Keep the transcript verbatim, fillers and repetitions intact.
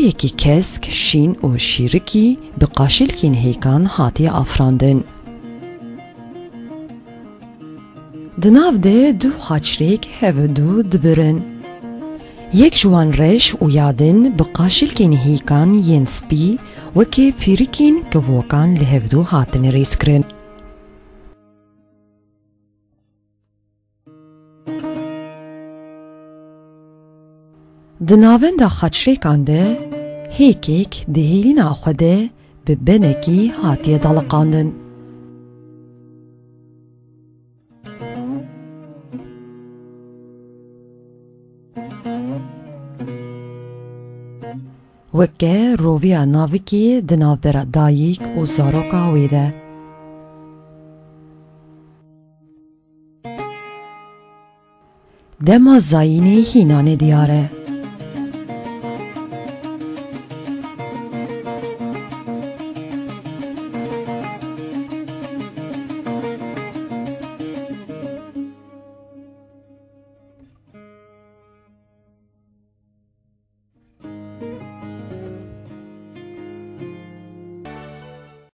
Yekî kesk, şîn û şîrikî bi qaşilkên hêkan hatiye afirandin. Di nav de du xaçrêk hevdu dibirin. Yek ji wan reş û ya din bi qaşilkên hêkan yên spî weke pîrikên kivokan li hevdu hatine rêzkirin. Di navenda xaçrêkan de hêkek di hêlîna xwe de bi benekî hatiye daliqandin. Weke roviya navikê di navbera dayik û zaroka wê de. Dema zayînê hîna nediyar e.